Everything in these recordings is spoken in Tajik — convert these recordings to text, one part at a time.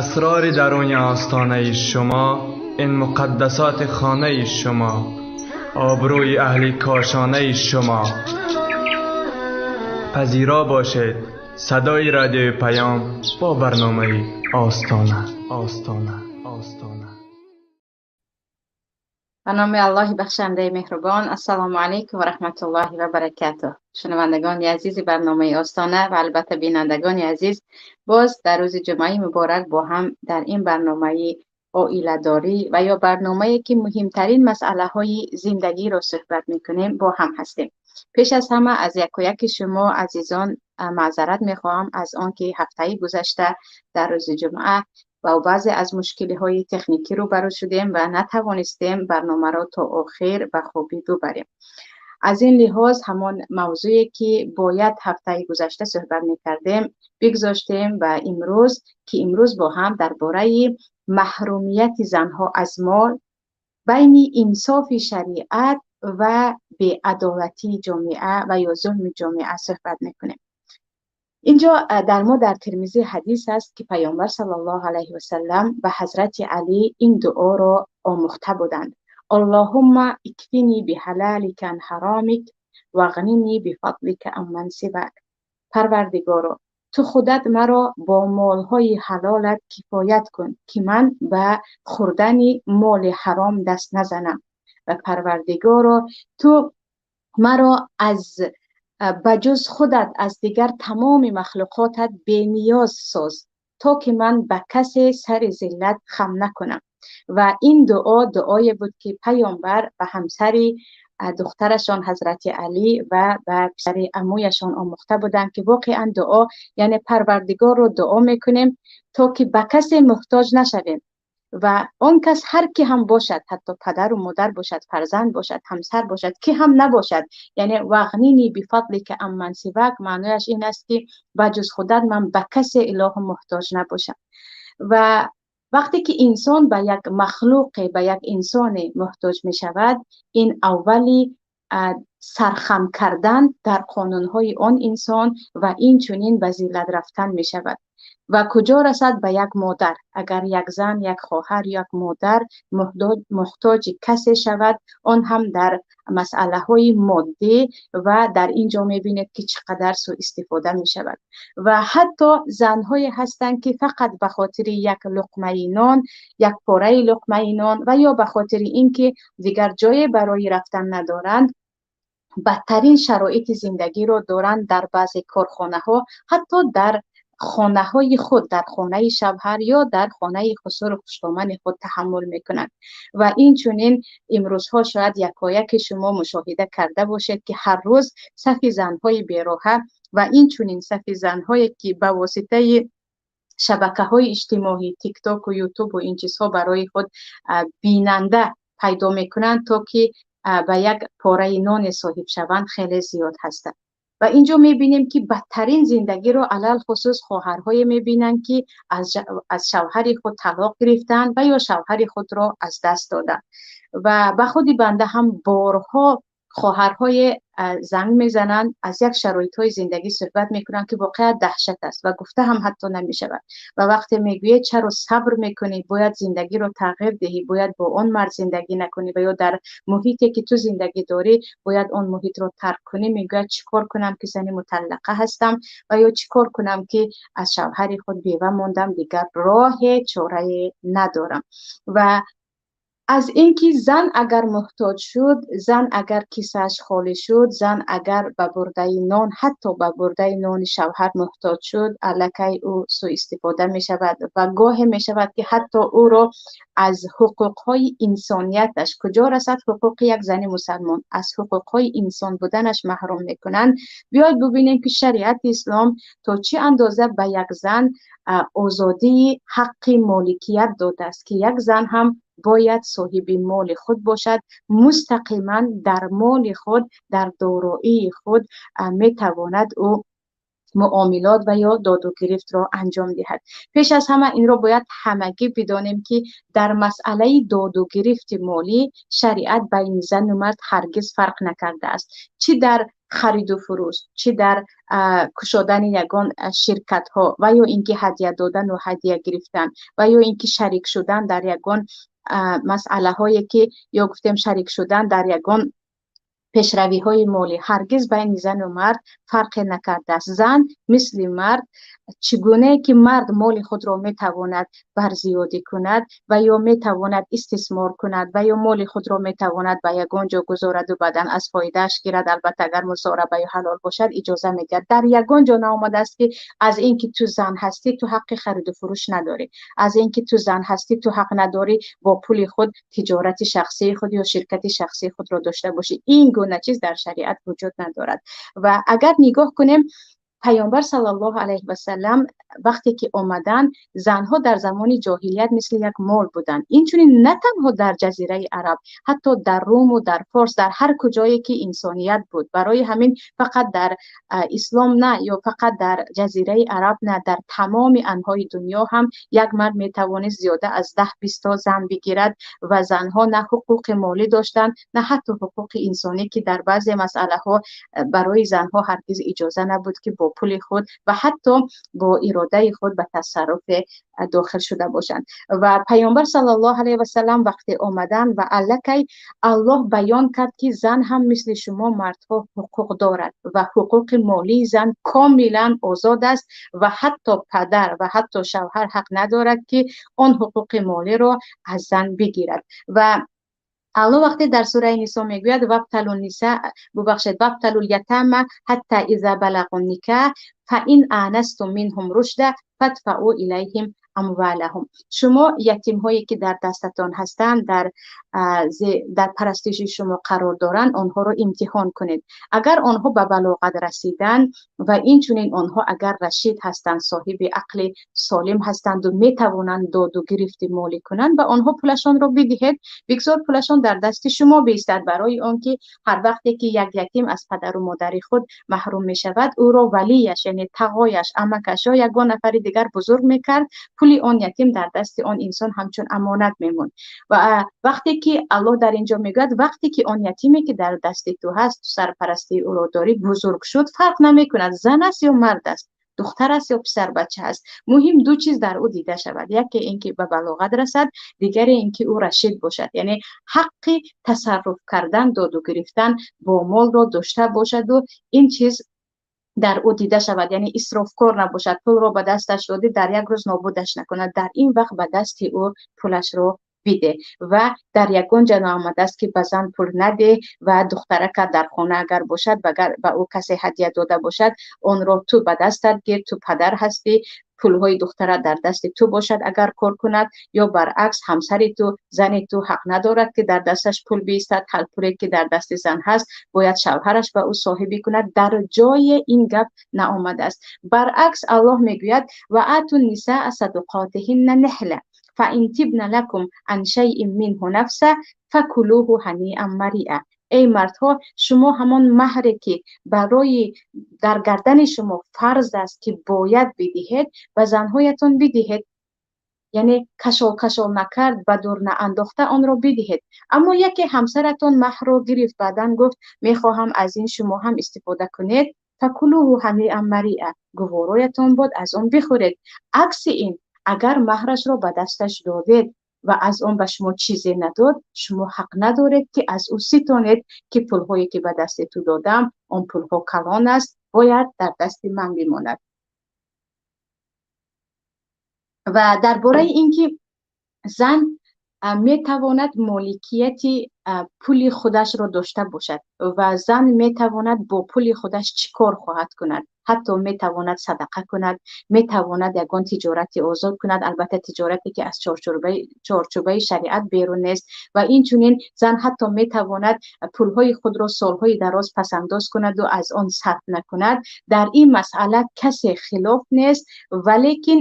Асрори даруни остонаи шумо, ин муқаддасоти хонаи шумо, обрӯи аҳли кошонаи шумо. Пазиро бошед садои радиои Паём бо барномаи Остона, Остона, Остона. Ба номи Аллоҳи бахшандаи меҳрубон. Ассалому алайкум ва раҳматуллоҳи ва баракатуҳ. Шунавандагони азизи барномаи Остона ва албатта бинандагони азиз, боз дар рӯзи ҷумъаи муборак бо ҳам дар ин барномаи оиладорӣ ва ё барномае ки муҳимтарин масъалаҳои зиндагиро суҳбат мекунем бо ҳам ҳастем. Пеш аз ҳама аз яку яки шумо азизон маъзарат мехоҳам аз он ки ҳафтаи гузашта дар рӯзи ҷумъа ва баъзе аз мушкилиҳои техникӣ рӯбарӯ шудем ва натавонистем барномаро то охир ба хубӣ бубарем. Аз ин лиҳоз ҳамон мавзӯе ки бояд ҳафтаи гузашта суҳбат мекардем бигзоштем ва имрӯз ки имрӯз бо ҳам дар бораи маҳрумияти занҳо аз мол, байни инсофи шариат ва беадолатии ҷомеа ва ё зулми ҷомеа суҳбат мекунем. Инҷо дар мо дар Тирмизӣ ҳадис аст ки Паёмбар саллаллоҳу алайҳи васаллам ба ҳазрати Алӣ ин дуоро омӯхта буданд: Аллоҳумма икфини биҳалалика ан ҳаромик вағнини бифадлика амман сивак. Парвардигоро, ту худат маро бо молҳои ҳалолат кифоят кун ки ман ба хӯрдани моли ҳаром даст назанам, ва Парвардигоро, ту маро аз ба ҷуз худат аз дигар тамоми махлуқотат бениёз соз то ки ман ба касе сари зиллат хам накунам. Ва ин дуо дуое буд ки Паёмбар ба ҳамсари духтарашон ҳазрати Алӣ ва ба писари амӯяшон омӯхта буданд ки воқеан дуо, яъне Парвардигорро дуо мекунем то ки ба касе муҳтоҷ нашавем ва он кас ҳар ки ҳам бошад, ҳатто падару модар бошад, фарзанд бошад, ҳамсар бошад, ки ҳам набошад. Яъне вағнини бифадлика амман сивак маънояш ин аст ки ба ҷуз худат ман ба касе илоҳу муҳтоҷ набошам. Ва вақте ки инсон ба як махлуқе, ба як инсоне муҳтоҷ мешавад, ин аввали сархам кардан дар қонунҳои он инсон ва инчунин ба зиллат рафтан мешавад. Ва куҷо расад ба як модар? Агар як зан, як хоҳар, як модар муҳтоҷи касе шавад, он ҳам дар масъалаҳои моддӣ, ва дар ин ҷо мебинед ки чӣ қадар суистифода мешавад. Ва ҳатто занҳое ҳастанд ки фақат ба хотири як луқмаи нон, як пораи луқмаи нон ва ё ба хотири ин ки дигар ҷое барои рафтан надоранд, бадтарин шароити зиндагиро доранд дар баъзе корхонаҳо, ҳатто дар хонаҳои худ, дар хонаи шавҳар ё дар хонаи хусуру хуштомани худ таҳаммул мекунанд. Ва инчунин имрӯзҳо шояд якояки шумо мушоҳида карда бошед ки ҳар рӯз сафи занҳои бероҳа ва инчунин сафи занҳое ки ба воситаи шабакаҳои иҷтимоӣ, тиктоку, ютубу ин чизҳо барои худ бинанда пайдо мекунанд то ки ба як пораи ноне соҳиб шаванд, хеле зиёд ҳастанд. Ва инҷо мебинем ки бадтарин зиндагиро алалхусус хоҳарҳое мебинанд ки аз шавҳари худ талоқ гирифтанд ва ё шавҳари худро аз даст доданд. Ва ба худи банда ҳам борҳо хоҳарҳое занг мезананд, аз як шароитҳои зиндагӣ суҳбат мекунанд ки воқеан даҳшат аст ва гуфта ҳам ҳатто намешавад. Ва вақте мегӯед чаро сабр мекунӣ, бояд зиндагиро тағйир диҳӣ, бояд бо он мард зиндагӣ накунӣ ва ё дар муҳите ки ту зиндагӣ дорӣ бояд он муҳитро тарк кунӣ, мегӯяд чӣ кор кунам ки зани муталлақа ҳастам ва ё чӣ кор кунам ки аз шавҳари худ бева мондам, дигар роҳе чорае надорам. Ва аз инки зан агар муҳтоҷ шуд, зан агар кисааш холӣ шуд, зан агар ба бурдаи нон, ҳатто ба бурдаи нони шавҳар муҳтоҷ шуд, аллакай ӯ суистифода мешавад ва гоҳе мешавад ки ҳатто ӯро аз ҳуқуқҳои инсонияташ, куҷо расад ҳуқуқи як зани мусалмон, аз ҳуқуқҳои инсон буданаш маҳрум мекунанд. Биёед бубинем ки шариати ислом то чӣ андоза ба як зан озодии ҳаққи моликият додааст ки як зан ҳам бояд соҳиби моли худ бошад, мустақиман дар моли худ, дар дороии худ метавонад ӯ муомилот ва ё доду гирифтро анҷом диҳад. Пеш аз ҳама инро бояд ҳамагӣ бидонем, ки дар масъалаи доду гирифти молӣ шариат байни зану мард ҳаргиз фарқ накардааст. Чӣ дар хариду фурӯш, чӣ дар кушодани ягон ширкатҳо ва ё ин ки ҳадя додан ва ҳадя гирифтан ва ё ин ки шарик шудан дар ягон масъалаҳое ки ё гуфтем шарик шудан дар ягон пешравиҳои молӣ, ҳаргиз байни зану мард фарқе накардааст. Зан мисли мард, чӣ гунае ки мард моли худро метавонад барзиёдӣ кунад ва ё метавонад истисмор кунад ва ё моли худро метавонад ба ягон ҷо гузорад ва баъдан аз фоидааш гирад, албатта агар музораба ё ҳалол бошад иҷоза медиҳад. Дар ягон ҷо наомадааст ки аз ин ки ту зан ҳастӣ ту ҳаққи хариду фурӯш надорӣ, аз ин ки ту зан ҳастӣ ту ҳақ надорӣ бо пули худ тиҷорати шахсии худ ё ширкати шахсии худро дошта бошӣ. Ин гуна чиз дар шариат вуҷуд надорад. Ва агар нигоҳ кунем, Паёмбар саллаллоҳу алайҳи васаллам вақте ки омаданд, занҳо дар замони ҷоҳилият мисли як мол буданд. Инчунин на танҳо дар ҷазираи Араб, ҳатто дар Рум ва дар Форс, дар ҳар куҷое ки инсоният буд. Барои ҳамин фақат дар ислом на, ё фақат дар ҷазираи Араб на, дар тамоми анҳои дунё ҳам як мард метавонист зиёда аз 10-20 то зан бигирад ва занҳо на ҳуқуқи молӣ доштанд, на ҳатто ҳуқуқи инсонӣ, ки дар баъзе масъалаҳо барои занҳо ҳаргиз иҷоза набуд ки бо пули худ ва ҳатто бо иродаи худ ба тасарруф дохил шуда бошанд. Ва Паёмбар саллаллоҳу алайҳи васаллам вақте омаданд ва аллакай Аллоҳ баён кард, ки зан ҳам мисли шумо мардҳо ҳуқуқ дорад ва ҳуқуқи молии зан комилан озод аст ва ҳатто падар ва ҳатто шавҳар ҳақ надорад, ки он ҳуқуқи молиро аз зан бигирад. Ва Аллоҳ вақте дар сураи Нисо мегӯяд: вабталун ниса, бубахшед, вабталул ятама ҳатта иза балағун никах фа ин анастум минҳум рушда фадфаъу илайҳим амвалаҳум. Шумо ятимҳое ки дар дастатон ҳастанд, дар парастиши шумо қарор доранд, онҳоро имтиҳон кунед. Агар онҳо ба балоғат расиданд ва инчунин онҳо агар рашид ҳастанд, соҳиби ақли солим ҳастанд ва метавонанд доду гирифти молӣ кунанд, ба онҳо пулашонро бидиҳед, бигзор пулашон дар дасти шумо биистад, барои он ки ҳар вақте ки як ятим аз падару модари худ маҳрум мешавад, ӯро валияш, яъне тағояш, амакаш ё ягон нафари дигар бузург мекард, пули он ятим дар дасти он инсон ҳамчун амонат мемонд. Ва вақте ки Аллоҳ дар инҷо мегӯяд, вақте ки он ятиме ки дар дасти ту ҳаст, ту сарпарастии ӯро дорӣ, бузург шуд, фарқ намекунад зан аст ё мард аст, духтар аст ё писарбача аст, муҳим ду чиз дар ӯ дида шавад: яке ин ки ба балоғат расад, дигаре ин ки ӯ рашид бошад, яъне ҳаққи тасарруф кардан, доду гирифтан бо молро дошта бошаду ин чиз дар ӯ дида шавад, яъне исрофкор набошад, пулро ба дасташ додӣ, дар як рӯз нобудаш накунад, дар ин вақт ба дасти ӯ пулашро биде. Ва дар ягон ҷо наомадааст, ки ба зан пул надеҳ ва духтарака дар хона агар бошад, агар ба ӯ касе ҳадя дода бошад, онро ту ба дастат гир, ту падар ҳастӣ, пулҳои духтара дар дасти ту бошад агар кор кунад, ё баръакс ҳамсари ту, зани ту ҳақ надорад, ки дар дасташ пул биистад, ҳар пуле ки дар дасти зан ҳаст бояд шавҳараш ба ӯ соҳибӣ кунад. Дар ҷое ин гап наомадааст. Баръакс Аллоҳ мегӯяд: ва ату нисаа садуқотиҳинна нихла фа ин тибна лакум ан шайъин минҳу нафса факулуҳу ҳаниан мариа. Эй мардҳо, шумо ҳамон маҳре ки барои дар гардани шумо фарз аст, ки бояд бидиҳед, ба занҳоятон бидиҳед, яъне кашол кашол накард, ба дур наандохта онро бидиҳед. Аммо яке ҳамсаратон маҳрро гирифт, баъдан гуфт: мехоҳам аз ин шумо ҳам истифода кунед, факулуҳу ҳаниан мариа, гувороятон бод, аз он бихӯред. Акси ин, агар маҳрашро ба дасташ додед ва аз он ба шумо чизе надод, шумо ҳақ надоред, ки аз ӯ ситонед, ки пулҳое ки ба дасти ту додам, он пулҳо калон аст, бояд дар дасти ман бимонад. Ва дар бораи ин ки зан метавонад моликияти пули худашро дошта бошад ва зан метавонад бо пули худаш чӣ кор хоҳад кунад, ҳатто метавонад садақа кунад, метавонад ягон тиҷорати озод кунад, албатта тиҷорате ки аз чорчӯбаи шариат берун нест. Ва инчунин зан ҳатто метавонад пулҳои худро солҳои дароз пасандоз кунаду аз он сарф накунад. Дар ин масъала касе хилоф нест, валекин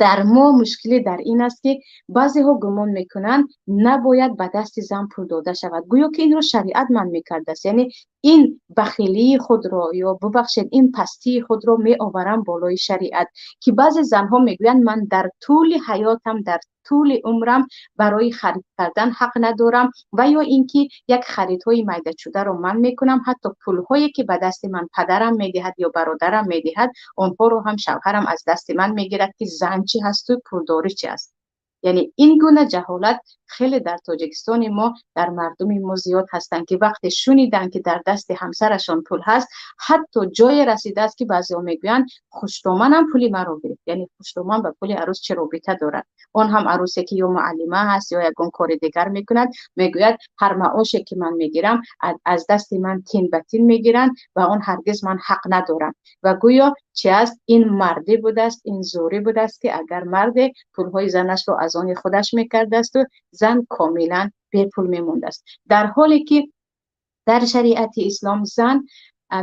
дар мо мушкилӣ дар ин аст, ки баъзеҳо гумон мекунанд, набояд ба дасти зан пул дода шавад, гӯё ки инро шариат манъ мекардааст, яъне Ин бахилии худро ё бубахшед, ин пастии худро меоварам болои шариат, ки баъзе занҳо мегӯянд ман дар тӯли ҳаётам, дар тӯли умрам барои харид кардан ҳақ надорам ва ё ин ки як харидҳои майдачударо ман мекунам, ҳатто пулҳое ки ба дасти ман падарам медиҳад ё бародарам медиҳад, онҳоро ҳам шавҳарам аз дасти ман мегирад, ки зан чӣ ҳасту пулдорӣ чӣ аст. Яъне ин гуна ҷаҳолат хеле дар Тоҷикистони мо, дар мардуми мо зиёд ҳастанд, ки вақте шуниданд, ки дар дасти ҳамсарашон пул ҳаст, ҳатто ҷое расидааст, ки баъзеҳо мегӯянд хуштоманам пули маро гирифт. Яъне хуштоман ба пули арӯс чӣ робита дорад? Он ҳам арӯсе ки ё муаллима ҳаст ё ягон кори дигар мекунад, мегӯяд ҳар маоше ки ман мегирам аз дасти ман тин ба тин мегиранд ва он ҳаргиз ман ҳақ надорам. Ва гӯё чӣ аст? Ин мардӣ будааст, ин зӯрӣ будааст, ки агар марде пулҳои занашро аз они худаш мекардасту зан комилан бепул мемондааст. Дар ҳоле ки дар шариати ислом зан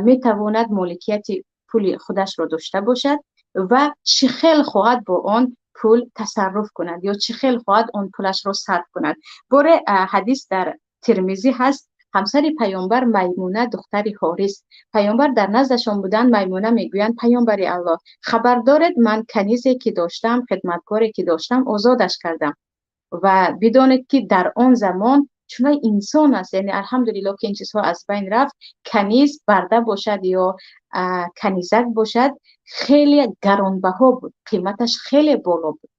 метавонад моликияти пули худашро дошта бошад ва чӣ хел хоҳад бо он пул тасарруф кунад ё чӣ хел хоҳад он пулашро сарф кунад. Боре ҳадис дар Тирмизӣ ҳаст, ҳамсари паёмбар Маймуна духтари Ҳорис, паёмбар дар наздашон буданд, Маймуна мегӯянд паёмбари Аллоҳ, хабар доред ман канизе ки доштам, хидматкоре ки доштам, озодаш кардам ва бидонед ки дар он замон чунон инсон аст, яъне алҳамдулиллоҳ ки ин чизҳо аз байн рафт, каниз барда бошад ё канизак бошад, хеле гаронбаҳо буд, қиматаш хеле боло буд.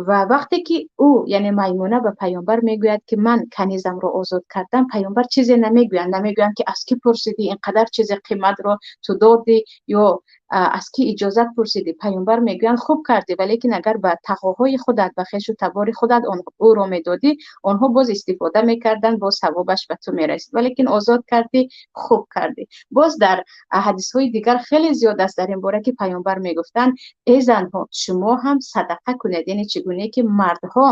Ва вақте ки ӯ, яъне Маймуна ба паёмбар мегӯяд ки ман канизамро озод кардам, паёмбар чизе намегӯянд, намегӯянд ки аз кӣ пурсидӣ инқадар чизи қиматро ту додӣ ё аз кӣ иҷозат пурсидӣ. Паёмбар мегӯянд хуб кардӣ, валекин агар ба тағоҳои худат, ба хешу табори худат ӯро медодӣ, онҳо боз истифода мекарданд, боз савобаш ба ту мерасид, валекин озод кардӣ, хуб кардӣ. Боз дар ҳадисҳои дигар хеле зиёд аст дар ин бора ки паёмбар мегуфтанд эй занҳо, шумо ҳам садақа кунед, яъне чӣ гуна ки мардҳо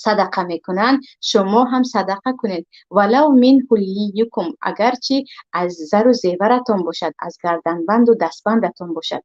садақа мекунанд, шумо ҳам садақа кунед. Валав мин ҳуллийюкум, агарчи аз зару зеваратон бошад, аз гарданбанду дастбандатон бошад.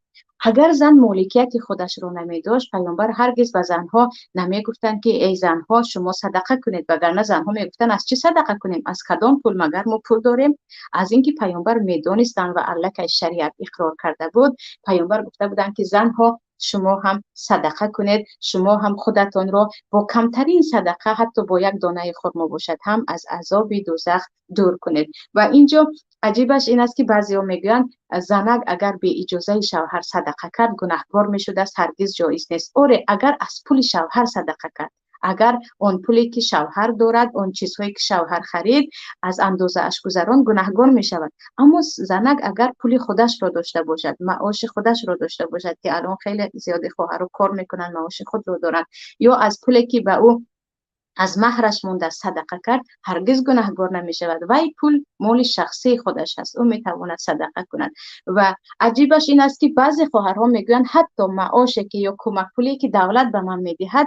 Агар зан моликияти худашро намедошт, паёмбар ҳаргиз ба занҳо намегуфтанд ки эй занҳо, шумо садақа кунед, вагарна занҳо мегуфтанд аз чӣ садақа кунем, аз кадом пул, магар мо пул дорем? Аз инки паёмбар медонистанд ва аллакай шариат иқрор карда буд, паёмбар гуфта буданд ки занҳо, шумо ҳам садақа кунед, шумо ҳам худатонро бо камтарин садақа, ҳатто бо як донаи хурмо бошад ҳам, аз азоби дӯзах дур кунед. Ва инҷо аҷибаш ин аст ки баъзеҳо мегӯянд занак агар бе иҷозаи шавҳар садақа кард, гунаҳкор мешудааст, ҳаргиз ҷоиз нест. Оре, агар аз пули шавҳар садақа кард, агар он пуле ки шавҳар дорад, он чизҳое ки шавҳар харид, аз андозааш гузарон, гунаҳгор мешавад. Аммо занак агар пули худашро дошта бошад, маоши худашро дошта бошад, ки алон хеле зиёди хоҳару кор мекунанд, маоши худро доранд, ё аз пуле ки ба ӯ аз маҳраш монда садақа кард, ҳаргиз гунаҳгор намешавад. Вай пул моли шахсии худаш аст, ӯ метавонад садақа кунад. Ва аҷибаш ин аст ки баъзе хоҳарҳо мегӯянд ҳатто маоше ки ё кӯмакпуле ки давлат ба ман медиҳад,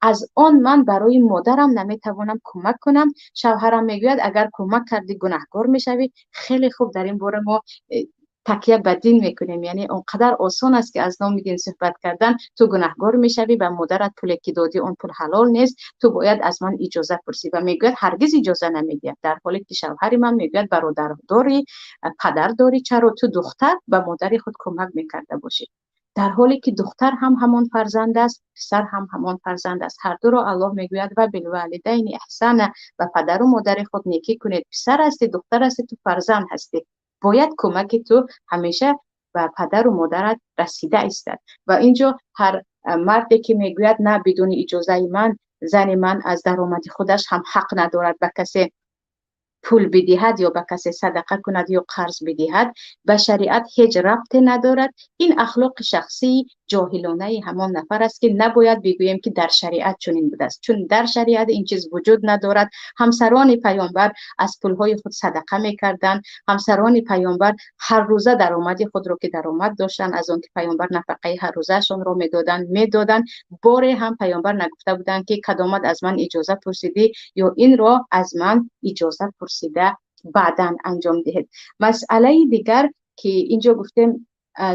аз он ман барои модарам наметавонам кӯмак кунам. Шавҳарам мегӯяд агар кӯмак кардӣ гунаҳгор мешавӣ. Хеле хуб, дар ин бора мо такя ба дин мекунем, яъне он қадар осон аст ки аз номи дин суҳбат кардан. Ту гунаҳгор мешавӣ, ба модарат пуле ки додӣ он пул ҳалол нест, ту бояд аз ман иҷоза пурсӣ. Ва мегӯяд ҳаргиз иҷоза намедиҳад, дар ҳоле ки шавҳари ман мегӯяд бародар дорӣ, падар дорӣ, чаро ту духтар ба модари худ кӯмак мекарда бошӣ? Дар ҳоле ки духтар ҳам ҳамон фарзанд аст, писар ҳам ҳамон фарзанд аст. Ҳар дуро Аллоҳ мегӯяд ва билвалидайни эҳсана, ба падару модари худ некӣ кунед. Писар ҳастӣ, духтар ҳастӣ, ту фарзанд ҳастӣ, бояд кӯмаки ту ҳамеша ба падару модарат расида истад. Ва инҷо ҳар марде ки мегӯяд на, бидуни иҷозаи ман зани ман аз даромади худаш ҳам ҳақ надорад ба касе пул бидиҳад ё ба касе садақа кунад ё қарз бидиҳад, ба шариат ҳеҷ рабте надорад. Ин ахлоқи шахсии ҷоҳилонаи ҳамон нафар аст ки набояд бигӯем ки дар шариат чунин будааст, чун дар шариат ин чиз вуҷуд надорад. Ҳамсарони паёмбар аз пулҳои худ садақа мекарданд. Ҳамсарони паёмбар ҳар рӯза даромади худро ки даромад доштанд, аз он ки паёмбар нафақаи ҳар рӯзаашонро медоданд. Боре ҳам паёмбар нагуфта буданд ки кадомат аз ман иҷоза пурсидӣ ё инро аз ман иҷоза пурсида баъдан анҷом диҳед. Масъалаи дигар ки инҷо гуфтем,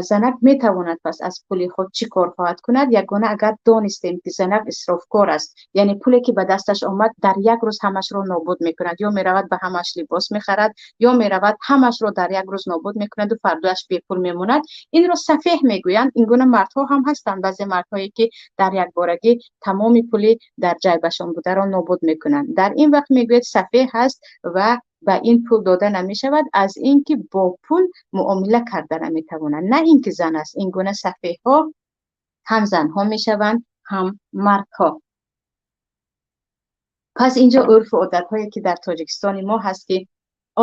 Занак метавонад пас аз пули худ чӣ кор хоҳад кунад? Ягона агар донистем, ки занак исрофкор аст, яъне пуле ки ба дасташ омад, дар як рӯз ҳамашро нобуд мекунад, ё меравад ба ҳамаш либос мехарад, ё меравад ҳамашро дар як рӯз нобуд мекунаду фардояш бепул мемонад, инро сафеҳ мегӯянд. Ин гуна мардҳо ҳам ҳастанд, баъзе мардҳое ки дар якборагӣ тамоми пули дар ҷайбашон бударо нобуд мекунанд. Дар ин вақт мегӯяд, сафеҳ аст ва ба ин пул дода намешавад, аз ин ки бо пул муомила карда наметавонад, на ин ки зан аст. Ин гуна сафеҳҳо ҳам занҳо мешаванд, ҳам мардҳо. Пас инҷо урфу одатҳое ки дар Тоҷикистони мо ҳаст, ки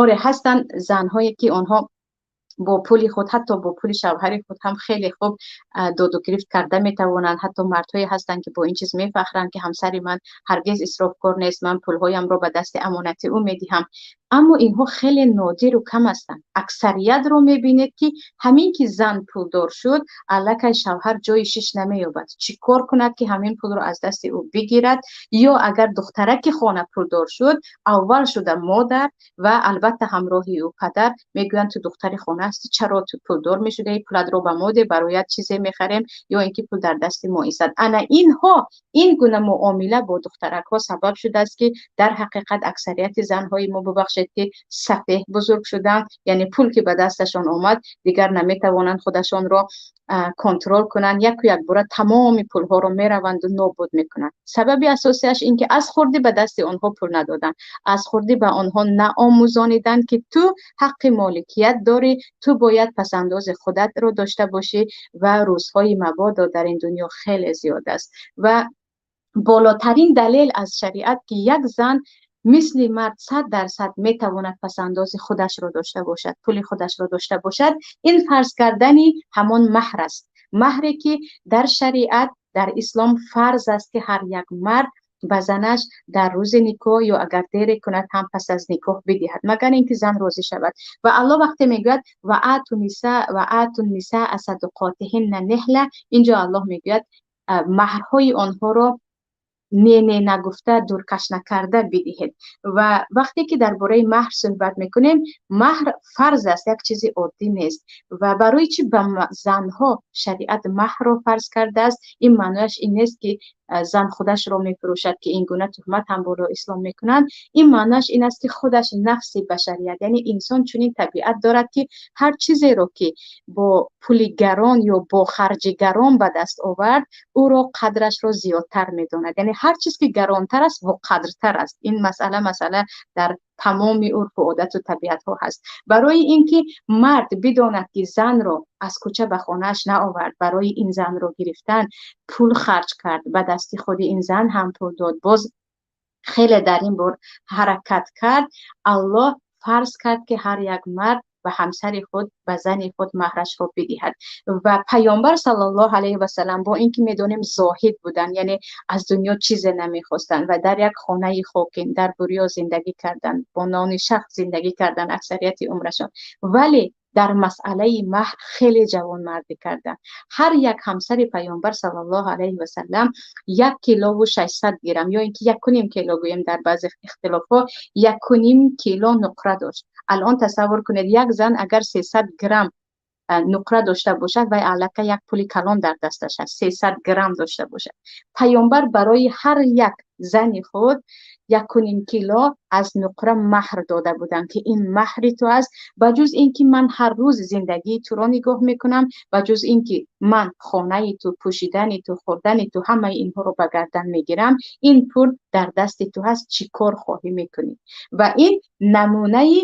оре, ҳастанд занҳое ки онҳо бо пули худ, ҳатто бо пули шавҳари худ ҳам хеле хуб доду гирифт карда метавонанд. Ҳатто мардҳое ҳастанд, ки бо ин чиз мефахранд, ки ҳамсари ман ҳаргиз исрофкор нест, ман пулҳоямро ба дасти амонати ӯ медиҳам. Аммо инҳо хеле нодиру кам ҳастанд. Аксариятро мебинед, ки ҳамин ки зан пулдор шуд, аллакай шавҳар ҷои шиш намеёбад, чӣ кор кунад, ки ҳамин пулро аз дасти ӯ бигирад. Ё агар духтараки хона пулдор шуд, аввал шуда модар ва албатта ҳамроҳи ӯ падар мегӯянд: «Ту духтари хона ҳастӣ, чаро ту пулдор мешудаӣ? Пулатро ба мо де, бароят чизе мехарем, ё ин ки пул дар дасти мо истад». Ана инҳо, ин гуна муомила бо духтаракҳо сабаб шудааст, ки дар ҳақиқат аксарияти занҳои мо, бубахшед, ки сафеҳ бузург шуданд, яъне пул ки ба дасташон омад, дигар наметавонанд худашонро контрол кунанд, яку якбора тамоми пулҳоро мераванду нобуд мекунанд. Сабаби асосиаш ин ки аз хурдӣ ба дасти онҳо пул надоданд, аз хурдӣ ба онҳо наомӯзониданд, ки ту ҳаққи моликият дорӣ, ту бояд пасандози худатро дошта бошӣ. Ва рӯзҳои мабодо дар ин дунё хеле зиёд аст. Ва болотарин далел аз шариат, ки як зан мисли мард 100% метавонад пасандози худашро дошта бошад, пули худашро дошта бошад, ин фарз кардани ҳамон маҳр аст. Маҳре ки дар шариат, дар ислом фарз аст, ки ҳар як мард ба занаш дар рӯзи никоҳ ё агар дере кунад ҳам пас аз никоҳ бидиҳад, магар ин ки зан розӣ шавад. Ва Аллоҳ вақте мегӯяд: «Ва ату ниса садуқотиҳинна нихла», инҷо Аллоҳ мегӯяд, маҳрҳои онҳоро не не нагуфта, дуркаш накарда бидиҳед. Ва вақте ки дар бораи маҳр суҳбат мекунем, маҳр фарз аст, як чизи оддӣ нест. Ва барои чӣ ба занҳо шариат маҳрро фарз кардааст? Ин маънояш ин нест, ки зан худашро мефурӯшад, ки ин гуна туҳмат ҳам боло ислом мекунанд. Ин маънояш ин аст, ки худаш нафси башарият, яъне инсон чунин табиат дорад, ки ҳар чизеро ки бо пули гарон ё бо харҷи гарон ба даст овард, ӯро қадрашро зиёдтар медонад. Яъне ҳар чиз ки гаронтар аст, боқадртар аст. Ин масъала дар тамоми урфу одату табиатҳо ҳаст. Барои ин ки мард бидонад, ки занро аз кӯча ба хонааш наовард, барои ин занро гирифтан пул харҷ кард, ба дасти худи ин зан ҳам пул дод, боз хеле дар ин бор ҳаракат кард, Аллоҳ фарз кард, ки ҳар як мард ба ҳамсари худ, ба зани худ маҳрашро бидиҳад. Ва Паёмбар саллаллоҳу алайҳи васалам, бо ин ки медонем зоҳид буданд, яъне аз дунё чизе намехостанд ва дар як хонаи хокин дар бурё зиндагӣ карданд, бо нони шах зиндагӣ карданд аксарияти умрашон, вале дар масъалаи маҳр хеле ҷавонмардӣ карданд. Ҳар як ҳамсари Паёмбар саллаллоҳу алайҳи васалам 1 килову 600 грамм, ё ин ки 1.5 кило гӯем, дар баъзе ихтилофҳо 1.5 кило нуқра дошт. Алон тасаввур кунед, як зан агар 300 грамм нуқра дошта бошад, вай аллакай як пули калон дар дасташ аст, 300 грамм дошта бошад. Паёмбар барои ҳар як зани худ 1.5 кило аз нуқра маҳр дода буданд, ки ин маҳри ту аст. Ба ҷуз ин ки ман ҳар рӯз зиндагии туро нигоҳ мекунам, ба ҷуз ин ки ман хонаи ту, пӯшидани ту, хӯрдани ту, ҳамаи инҳоро ба гардан мегирам, ин пул дар дасти ту ҳаст, чӣ кор хоҳӣ мекунӣ. Ва ин намунаи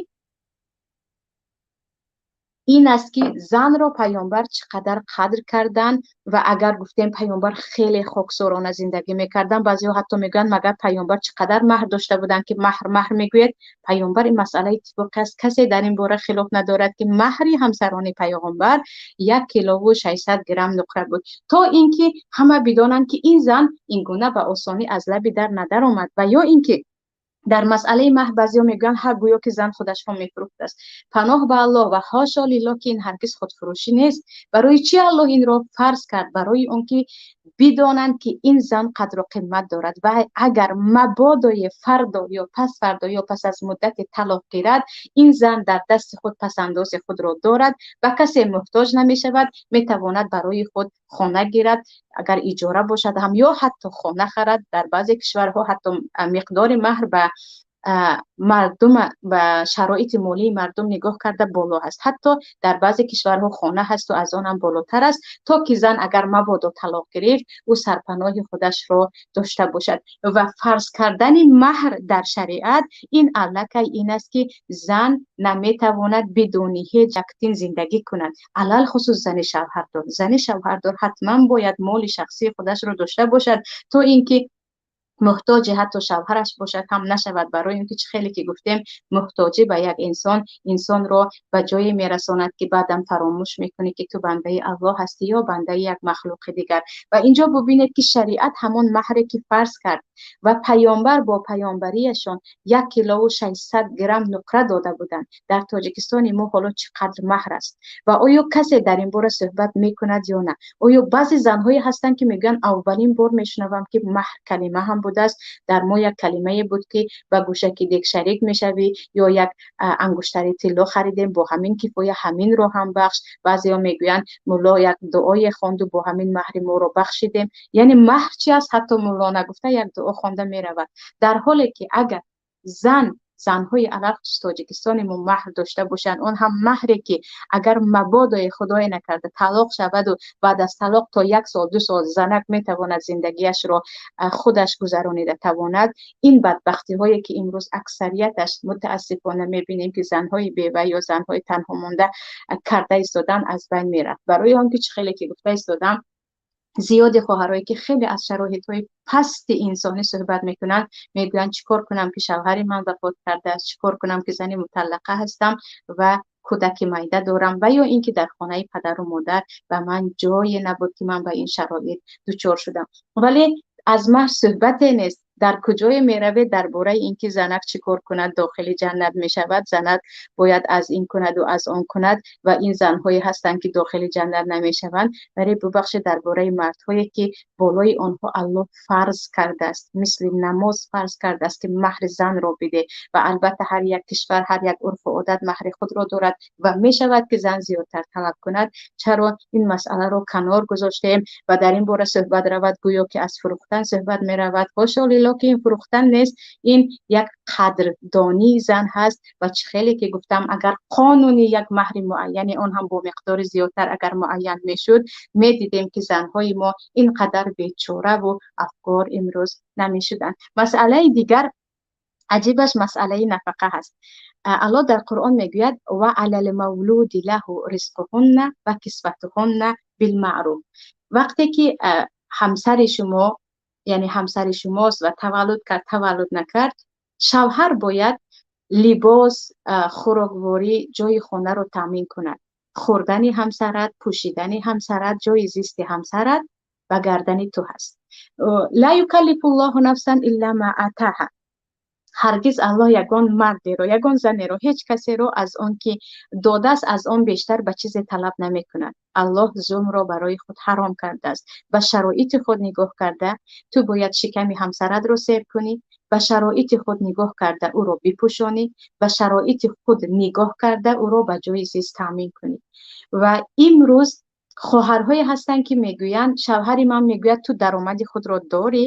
ин аст, ки занро Паёмбар чӣ қадар қадр карданд. Ва агар гуфтем, Паёмбар хеле хоксорона зиндагӣ мекарданд, баъзеҳо ҳатто мегӯянд: «Магар Паёмбар чӣ қадар маҳр дошта буданд, ки маҳр маҳр мегӯяд?» Паёмбар, ин масъала иттифоқӣ аст, касе дар ин бора хилоф надорад, ки маҳри ҳамсарони Паёмбар 1 килову 600 грамм нуқра буд, то ин ки ҳама бидонанд, ки ин зан ин гуна ба осонӣ аз лаби дар надаромад ва ё ин ки Дар масъалаи маҳр баъзеҳо мегӯянд ҳар гӯё ки зан худашро мефурӯхтааст. Паноҳ ба Аллоҳ ва ҳошо лиллоҳ ки ин ҳаргиз худфурӯшӣ нест. Барои чӣ Аллоҳ инро фарз кард? Барои он ки бидонанд ки ин зан қадру қимат дорад ва агар мабодои фардо ё пас фардо ё пас аз муддати талоқ гирад, ин зан дар дасти худ пасандози худро дорад, ба касе муҳтоҷ намешавад, метавонад барои худ хона гирад, агар иҷора бошад ҳам, ё ҳатто хона харад. Дар баъзе кишварҳо ҳатто миқдори маҳр ба мардум, ба шароити молии мардум нигоҳ карда боло ҳаст. Ҳатто дар баъзе кишварҳо хона ҳаст ва аз он ҳам болотар аст, то ки зан агар мабодо талоқ гирифт, ӯ сарпаноҳи худашро дошта бошад. Ва фарз кардани маҳр дар шариат ин аллакай ин аст ки зан наметавонад бидуни ҳеҷ як тин зиндагӣ кунад, алалхусус зани шавҳардор. Зани шавҳардор ҳатман бояд моли шахсии худашро дошта бошад, то инки муҳтоҷи ҳатто шавҳараш бошад ҳам нашавад. Барои он ки чӣ хеле ки гуфтем, муҳтоҷӣ ба як инсон инсонро ба ҷое мерасонад ки баъдан фаромӯш мекунӣ ки ту бандаи Аллоҳ ҳастӣ ё бандаи як махлуқи дигар. Ва инҷо бубинед ки шариат ҳамон маҳре ки фарз кард ва паёмбар бо паёмбарияшон 1 килову 600 грамм нуқра дода буданд. Дар Тоҷикистони мо ҳоло чӣ қадр маҳр аст? Ва оё касе дар ин бора суҳбат мекунад ё на? Оё баъзе занҳое ҳастанд ки мегӯянд аввалин бор мешунавам ки маҳр калима ҳам будааст. Дар мо як калимае буд ки ба гӯшаки дег шарик мешавӣ ё як ангуштари тилло харидем, бо ҳамин кифоя ҳаминро ҳам бахш. Баъзеҳо мегӯянд мулло як дуое хонду бо ҳамин маҳри моро бахшидем. Яъне маҳр чи аст? Ҳатто мулло нагуфта як дуо хонда меравад. Дар ҳоле ки агар занҳои алалхусус Тоҷикистони мо маҳр дошта бошанд, он ҳам маҳре ки агар мабодои худое накарда талоқ шаваду баъд аз талоқ то 1 сол 2 сол занак метавонад зиндагиашро худаш гузаронида тавонад, ин бадбахтиҳое ки имрӯз аксарияташ мутаассифона мебинем ки занҳои бева ё занҳои танҳо монда карда истодан аз байн мерафт. Барои он ки чӣ хеле ки гуфта истодам, зиёди хоҳарое ки хеле аз шароитҳои пасти инсонӣ суҳбат мекунанд, мегӯянд чӣ кор кунам ки шавҳари ман вафот кардааст, чӣ кор кунам ки зани муталлақа ҳастам ва кӯдаки майда дорам, ва ё ин ки дар хонаи падару модар ба ман ҷое набуд ки ман ба ин шароит дучор шудам. Вале аз маҳр суҳбате нест. Дар куҷое меравед дар бораи ин ки занак чӣ кор кунад дохили ҷаннат мешавад, занак бояд аз ин кунад ва аз он кунад, ва ин занҳое ҳастанд ки дохили ҷаннат намешаванд. Вале бубахшед, дар бораи мардҳое ки болои онҳо Аллоҳ фарз кардааст, мисли намоз фарз кардааст ки маҳри занро биде. Ва албатта ҳар як кишвар, ҳар як урфу одат маҳри худро дорад ва мешавад ки зан зиёдтар талаб кунад. Чаро ин масъаларо канор гузоштем ва дар ин бора суҳбат равад, гӯё ки аз фурӯхтан суҳбат меравад. Ҳошо лиллоҳ ки ин фурӯхтан нест, ин як қадрдонии зан ҳаст. Ва чӣ хеле ки гуфтам, агар қонуни як маҳри муайяни, он ҳам бо миқдори зиёдтар агар муайян мешуд, медидем ки занҳои мо ин қадар бечораву афгор имрӯз намешуданд. Масъалаи дигар аҷибаш масъалаи нафақа ҳаст. Аллоҳ дар Қуръон мегӯяд ва алал мавлуди лаҳу ризқуҳунна ва кисватуҳунна билмаъруф. Вақте ки ҳамсари шумо, яъне ҳамсари шумост ва таваллуд кард, таваллуд накард, шавҳар бояд либос, хӯрокворӣ, ҷои хонаро таъмин кунад. Хӯрдани ҳамсарат, пӯшидани ҳамсарат, ҷои зисти ҳамсарат ба гардани ту ҳаст. Ла юкаллифуллоҳу нафсан илла ма атаҳа. Ҳаргиз Аллоҳ ягон мардеро, ягон занеро, ҳеҷ касеро аз он ки додааст, аз он бештар ба чизе талаб намекунад. Аллоҳ зулмро барои худ ҳаром кардааст. Ба шароити худ нигоҳ карда, ту бояд шиками ҳамсаратро сер кунӣ, ба шароити худ нигоҳ карда ӯро бипӯшонӣ, ба шароити худ нигоҳ карда ӯро ба ҷои зист таъмин кунӣ. Ва имрӯз хоҳарҳое ҳастанд ки мегӯянд, шавҳари ман мегӯяд ту даромади худро дорӣ,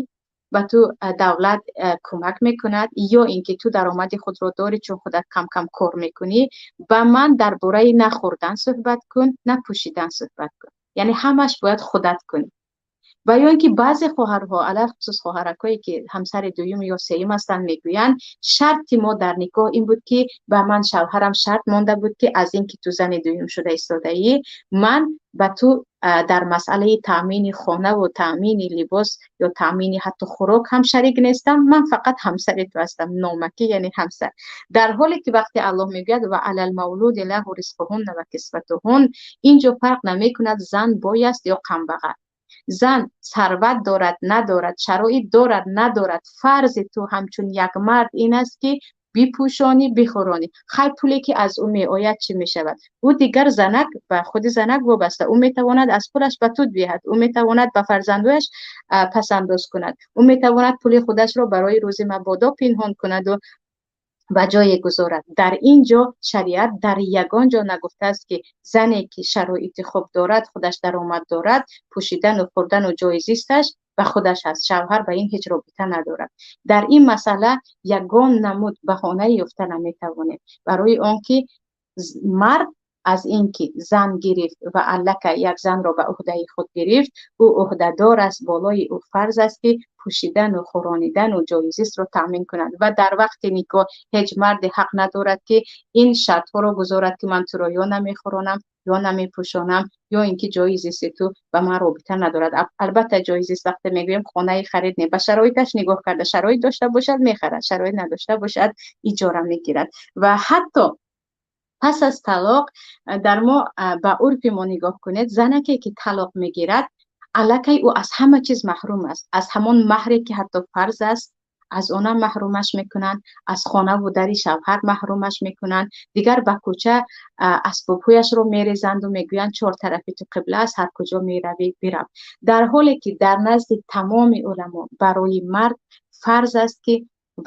ба ту давлат кӯмак мекунад, ё ин ки ту даромади худро дорӣ, чун худат кам-кам кор мекунӣ, ба ман дар бораи на хӯрдан суҳбат кун, на пӯшидан суҳбат кун. Яъне ҳамаш бояд худат кунӣ. Ва ё ин ки баъзе хоҳарҳо, алалхусус хоҳаракҳое ки ҳамсари дуюм ё сеюм ҳастанд, мегӯянд шарти мо дар никоҳ ин буд ки ба ман шавҳарам шарт монда буд ки аз ин ки ту зани дуюм шуда истодаӣ, ман ба ту дар масъалаи таъмини хона ва таъмини либос ё таъмини ҳатто хӯрок ҳам шарик нестам, ман фақат ҳамсари ту ҳастам, номакӣ, яъне ҳамсар. Дар ҳоле ки вақте Аллоҳ мегӯяд ва алал мавлуди лаҳу ризқуҳунна ва кисватуҳун, инҷо фарқ намекунад зан бой аст ё камбағал. Зан сарват дорад, надорад, шароит дорад, надорад, фарзи ту ҳамчун як мард ин аст ки бипӯшонӣ, бихӯронӣ. Хай, пуле ки аз ӯ меояд, чӣ мешавад? Ӯ дигар занак ба худи занак вобаста. Ӯ метавонад аз пулаш ба ту диҳад, ӯ метавонад ба фарзандояш пасандоз кунад, ӯ метавонад пули худашро барои рӯзи мабодо пинҳон кунаду ба ҷое гузорад. Дар ин ҷо шариат дар ягон ҷо нагуфтааст, ки зане ки шароити хуб дорад, худаш даромад дорад, пӯшидану хӯрдану ҷои зисташ ба худаш аст, шавҳар ба ин ҳеҷ робита надорад. Дар ин масъала ягон намуд баҳонае ёфта наметавонем, барои он ки мард аз ин ки зан гирифт ва аллакай як занро ба ӯҳдаи худ гирифт, ӯ ӯҳдадор аст, болои ӯ фарз аст, ки пӯшидану хӯронидану ҷои зистро таъмин кунад. Ва дар вақти никоҳ ҳеҷ марде ҳақ надорад, ки ин шартҳоро гузорад, ки ман туро ё намехӯронам, ё намепӯшонам, ё ин ки ҷои зисти ту ба ман робита надорад. Албатта, ҷои зист вақте мегӯем, хонаи харид не, ба шароиташ нигоҳ карда, шароит дошта бошад, мехарад, шароит надошта бошад, иҷора мегирад. Ва ҳатто пас аз талоқ, дар мо ба урфи мо нигоҳ кунед, занаке ки талоқ мегирад, аллакай ӯ аз ҳама чиз маҳрум аст. Аз ҳамон маҳре ки ҳатто фарз аст, аз онам маҳрумаш мекунанд, аз хонаву дари шавҳар маҳрумаш мекунанд. Дигар ба кӯча асбобҳояшро мерезанду мегӯянд: «Чор тарафи ту қибла аст, ҳар куҷо меравӣ, бирав». Дар ҳоле ки дар назди тамоми уламо барои мард фарз аст, ки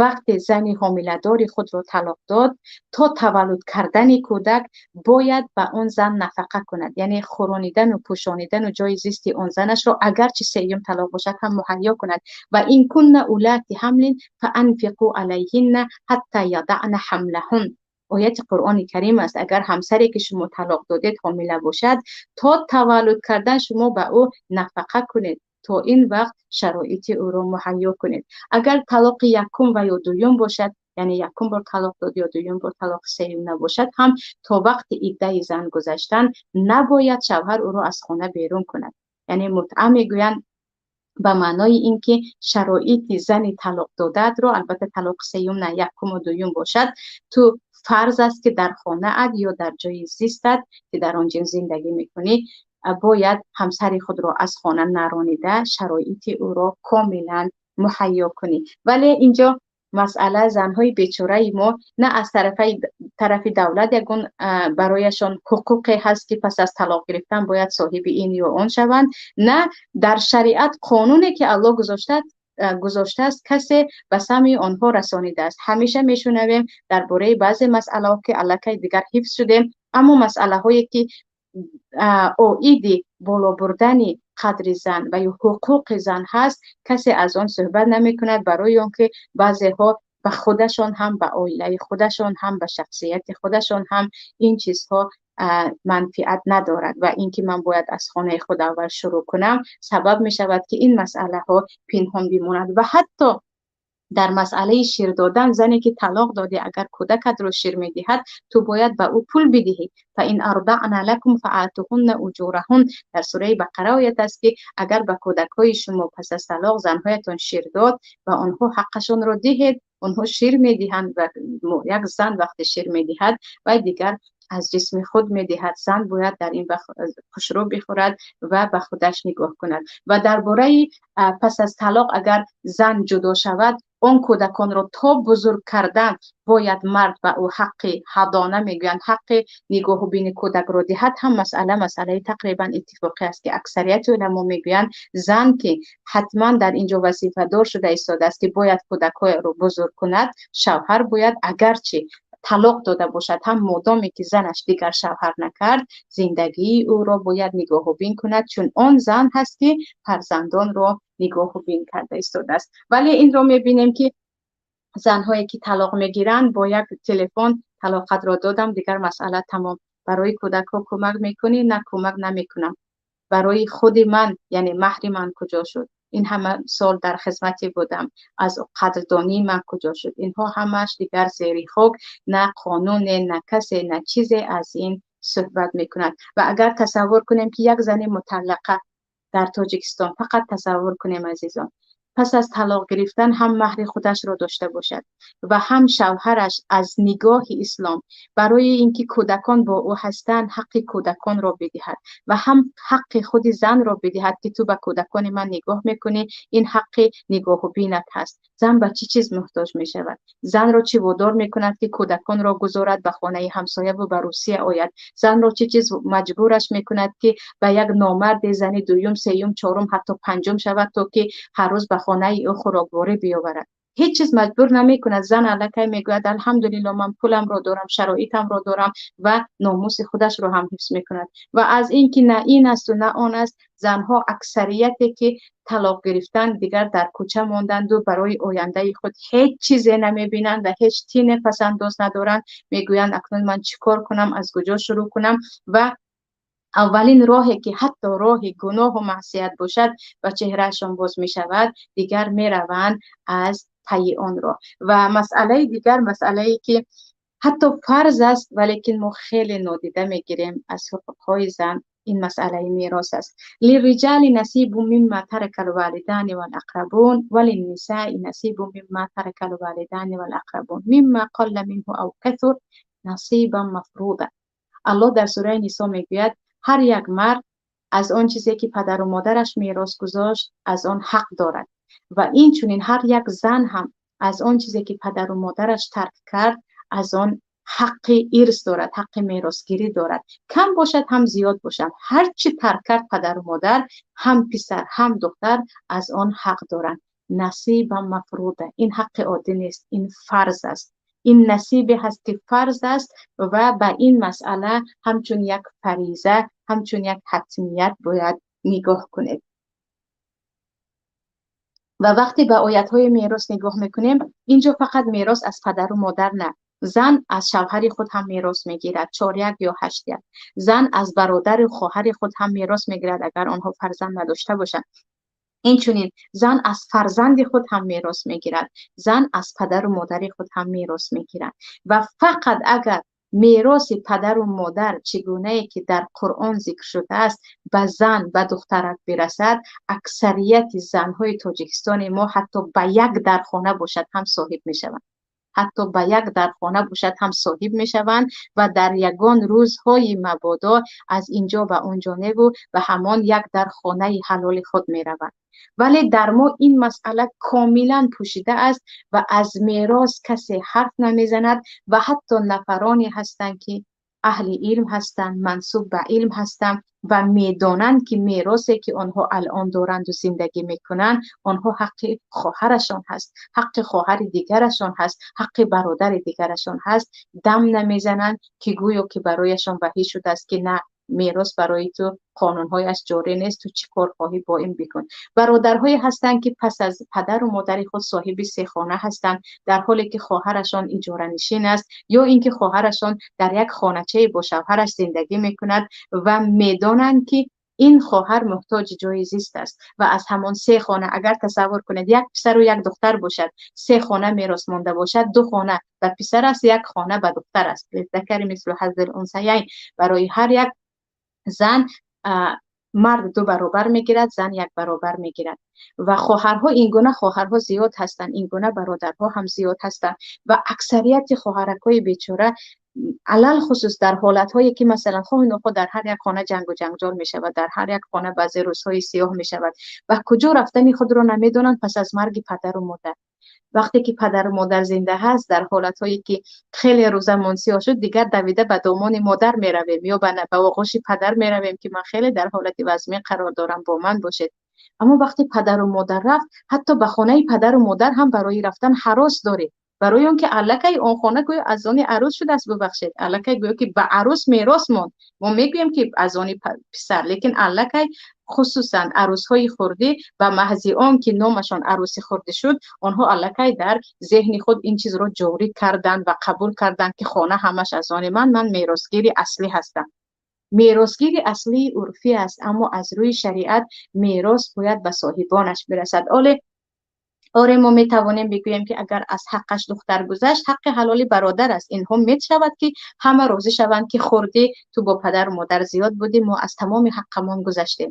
вақте зани ҳомиладори худро талоқ дод, то таваллуд кардани кӯдак бояд ба он зан нафақа кунад, яъне хӯронидану пӯшонидану ҷои зисти он занашро, агарчи сеюм талоқ бошад ҳам, муҳайё кунад. Ва ин кунна улати ҳамлин фаанфиқу алайҳинна ҳатта ядана ҳамлаҳун, ояти Қуръони Карим аст. Агар ҳамсаре ки шумо талоқ додед, ҳомила бошад, то таваллуд кардан шумо ба ӯ нафақа кунед, то ин вақт шароити ӯро муҳайё кунед. Агар талоқи якум ва ё дуюм бошад, яъне якум бор талоқ дод ё дуюм бор, талоқи сеюм набошад ҳам, то вақти иддаи зан гузаштан набояд шавҳар ӯро аз хона берун кунад. Яъне мутъа мегӯянд ба маънои ин ки шароити зани талоқ додаатро, албатта талоқи сеюм на, якуму дуюм бошад, ту фарз аст, ки дар хонаат ё дар ҷои зистат, ки дар он ҷо зиндагӣ мекунӣ, бояд ҳамсари худро аз хона наронида, шароити ӯро комилан муҳайё кунӣ. Вале инҷо масъала, занҳои бечораи мо на аз тарафи давлат ягон барояшон ҳуқуқе ҳаст, ки пас аз талоқ гирифтан бояд соҳиби ин ё он шаванд, на дар шариат қонуне ки Аллоҳ гузоштааст, касе ба самъи онҳо расонидааст. Ҳамеша мешунавем дар бораи баъзе масъалаҳо, ки аллакай дигар ҳифз шудем, аммо масъалаҳое ки оиди боло бурдани қадри зан ва ё ҳуқуқи зан ҳаст, касе аз он суҳбат намекунад, барои он ки баъзеҳо ба худашон ҳам, ба оилаи худашон ҳам, ба шахсияти худашон ҳам ин чизҳо манфиат надорад. Ва ин ки ман бояд аз хонаи худ аввал шурӯъ кунам, сабаб мешавад, ки ин масъалаҳо пинҳон бимонад. Ва ҳатто дар масъалаи шир додан, зане ки талоқ додӣ, агар кӯдакатро шир медиҳад, ту бояд ба ӯ пул бидиҳӣ. Фаин ардаъна лакум фаатуҳунна уҷураҳун, дар сураи Бақара оят аст, ки агар ба кӯдакҳои шумо пас аз талоқ занҳоятон шир дод, ба онҳо ҳаққашонро диҳед. Онҳо шир медиҳанд ва як зан вақте шир медиҳад, вай дигар аз ҷисми худ медиҳад. Зан бояд дар ин вақт хушрӯ бихӯрад ва ба худаш нигоҳ кунад. Ва дар бораи пас аз талоқ агар зан ҷудо шавад, он кӯдаконро то бузург кардан бояд мард ба ӯ ҳаққи ҳадона мегӯянд, ҳаққи нигоҳубини кӯдакро диҳад ҳам масъала масъалаи тақрибан иттифоқӣ аст, ки аксарияти уламо мегӯянд, зан ки ҳатман дар ин ҷо вазифадор шуда истодааст, ки бояд кӯдакҳоеро бузург кунад, шавҳар бояд, агарчи талоқ дода бошад ҳам, модоме ки занаш дигар шавҳар накард, зиндагии ӯро бояд нигоҳубин кунад, чун он зан ҳаст, ки фарзандонро нигоҳубин карда истодааст. Вале инро мебинем, ки занҳое ки талоқ мегиранд, бо як телефон талоқатро додам, дигар масъала тамом. Барои кӯдакҳо кӯмак мекунӣ? На, кӯмак намекунам. Барои худи ман, яъне маҳри ман куҷо шуд? Ин ҳама сол дар хизмате будам, аз қадрдонии ман куҷо шуд? Инҳо ҳамааш дигар зери хок. На қонуне, на касе, на чизе аз ин суҳбат мекунад. Ва агар тасаввур кунем, ки як зани муталлақа дар Тоҷикистон, фақат тасаввур кунем, азизон. пас аз талоқ гирифтан ҳам меҳри худашро дошта бошад ва ҳам шавҳараш аз нигоҳи ислом барои инки кӯдакон бо ӯ ҳастанд ҳаққи кӯдаконро бидиҳад ва ҳам ҳаққи худи занро бидиҳад ки ту ба кӯдакони ман нигоҳ мекунӣ, ин ҳаққи нигоҳу бинат ҳаст. Зан ба чӣ чиз муҳтоҷ мешавад? Занро чӣ водор мекунад ки кӯдаконро гузорад ба хонаи ҳамсоя ва ба Русия ояд? Занро чӣ чиз маҷбураш мекунад ки ба як номарди зани дуюм, сеюм, чорум, ҳатто панҷум шавад, то ки ҳар рӯз ба хонаи ӯ хӯрокворӣ биёварад? Ҳеҷ чиз маҷбур намекунад. Зан аллакай мегӯяд алҳамдулилло, ман пуламро дорам, шароитамро дорам ва номуси худашро ҳам ҳифз мекунад. Ва аз ин ки на ин асту на он аст, занҳо аксарияте ки талоқ гирифтан дигар дар кӯча монданду барои ояндаи худ ҳеҷ чизе намебинанд ва ҳеҷ тине пасандоз надоранд. Мегӯянд акнун ман чӣ кор кунам, аз куҷо шурӯъ кунам? Ва аввалин роҳе ки ҳатто роҳи гуноҳу маъсият бошад ба чеҳраашон боз мешавад, дигар мераванд аз пайи он роҳ. Ва масъалаи дигар, масъалае ки ҳатто фарз аст, валекин мо хеле нодида мегирем аз ҳуқуқҳои зан, ин масъалаи мерос аст. Лирриҷали насибу мимма таракал валидани вал ақрабун ва линнисаи насибу мимма таракал валидани вал ақрабун мимма қалла минҳу ав касур насибан мафруда. Аллоҳ дар сураи Нисо мегӯяд ҳар як мард аз он чизе ки падару модараш мерос гузошт аз он ҳақ дорад ва инчунин ҳар як зан ҳам аз он чизе ки падару модараш тарк кард аз он ҳаққи ирс дорад, ҳаққи меросгирӣ дорад. Кам бошад ҳам зиёд бошад, ҳар чӣ тарк кард падару модар, ҳам писар ҳам духтар аз он ҳақ доранд. Насибан мафруда, ин ҳаққи оддӣ нест, ин фарз аст. Ин насибе ҳаст ки фарз аст ва ба ин масъала ҳамчун як фариза, ҳамчун як ҳатмият бояд нигоҳ кунед. Ва вақте ба оятҳои мерос нигоҳ мекунем, инҷо фақат мерос аз падару модар на, зан аз шавҳари худ ҳам мерос мегирад, 4-1 ё 8-1. Зан аз бародару хоҳари худ ҳам мерос мегирад, агар онҳо фарзанд надошта бошанд. Инчунин зан аз фарзанди худ ҳам мерос мегирад, зан аз падару модари худ ҳам мерос мегирад. Ва фақат агар мероси падару модар чӣ гунае ки дар Қуръон зикр шудааст ба зан, ба духтарак бирасад, аксарияти занҳои Тоҷикистони мо ҳатто ба як дархона бошад ҳам соҳиб мешаванд. Ҳатто ба як дархона бошад ҳам соҳиб мешаванд ва дар ягон рӯзҳои мабодо аз инҷо ба онҷо неву ба ҳамон як дархонаи ҳалоли худ мераванд. Вале дар мо ин масъала комилан пӯшида аст ва аз мерос касе ҳарф намезанад ва ҳатто нафароне ҳастанд ки аҳли илм ҳастанд, мансуб ба илм ҳастанд ва медонанд ки меросе ки онҳо алон доранду зиндагӣ мекунанд, онҳо ҳаққи хоҳарашон ҳаст, ҳаққи хоҳари дигарашон ҳаст, ҳаққи бародари дигарашон ҳаст, дам намезананд ки гӯё ки барояшон ваҳӣ шудааст ки на, мерос барои ту қонунҳояш ҷорӣ нест, ту чӣ кор хоҳӣ бо ин бикун. Бародарҳое ҳастанд ки пас аз падару модари худ соҳиби се хона ҳастанд, дар ҳоле ки хоҳарашон иҷоранишин аст ё инки хоҳарашон дар як хоначае бо шавҳараш зиндагӣ мекунад ва медонанд ки ин хоҳар муҳтоҷи ҷои зист аст ва аз ҳамон се хона, агар тасаввур кунед як писару як духтар бошад, се хона мерос монда бошад, ду хона ба писар аст, як хона ба духтар аст. Лиззакари мислу ҳаззил унсаяйн, барои ҳар як зан мард ду баробар мегирад, зан як баробар мегирад. Ва хоҳарҳо, ин гуна хоҳарҳо зиёд ҳастанд, ин гуна бародарҳо ҳам зиёд ҳастанд ва аксарияти хоҳаракҳои бечора алал хусус дар ҳолатҳое ки масалан хоҳу нохоҳ дар ҳар як хона ҷангу ҷанҷол мешавад, дар ҳар як хона баъзе рӯзҳои сиёҳ мешавад ва куҷо рафтани худро намедонанд пас аз марги падару модар. Вақте ки падару модар зинда ҳаст, дар ҳолатҳое ки хеле рӯзамон сиёҳ шуд, дигар давида ба домони модар меравем ё ба оғӯши падар меравем ки ман хеле дар ҳолати вазмин қарор дорам, бо ман бошед. Аммо вақте падару модар рафт, ҳатто ба хонаи падару модар ҳам барои рафтан ҳарос доред, барои он ки аллакай он хона гӯё аз они арӯс шудааст, бубахшед, аллакай гӯё ки ба арӯс мерос монд. Мо мегӯем ки аз они писар, лекин аллакай хусусан арӯсҳои хурдӣ ба маҳзи он ки номашон арӯси хурдӣ шуд, онҳо аллакай дар зеҳни худ ин чизро ҷорӣ карданд ва қабул карданд ки хона ҳамаш аз они ман, ман меросгири аслӣ ҳастам. Меросгири аслии урфӣ аст, аммо аз рӯи шариат мерос бояд ба соҳибонаш бирасад. Оре, мо метавонем бигӯем ки агар аз ҳаққаш духтар гузашт, ҳаққи ҳалоли бародар аст. Инҳо мешавад ки ҳама розӣ шаванд ки хурдӣ ту бо падару модар зиёд будӣ, мо аз тамоми ҳаққамон гузаштем.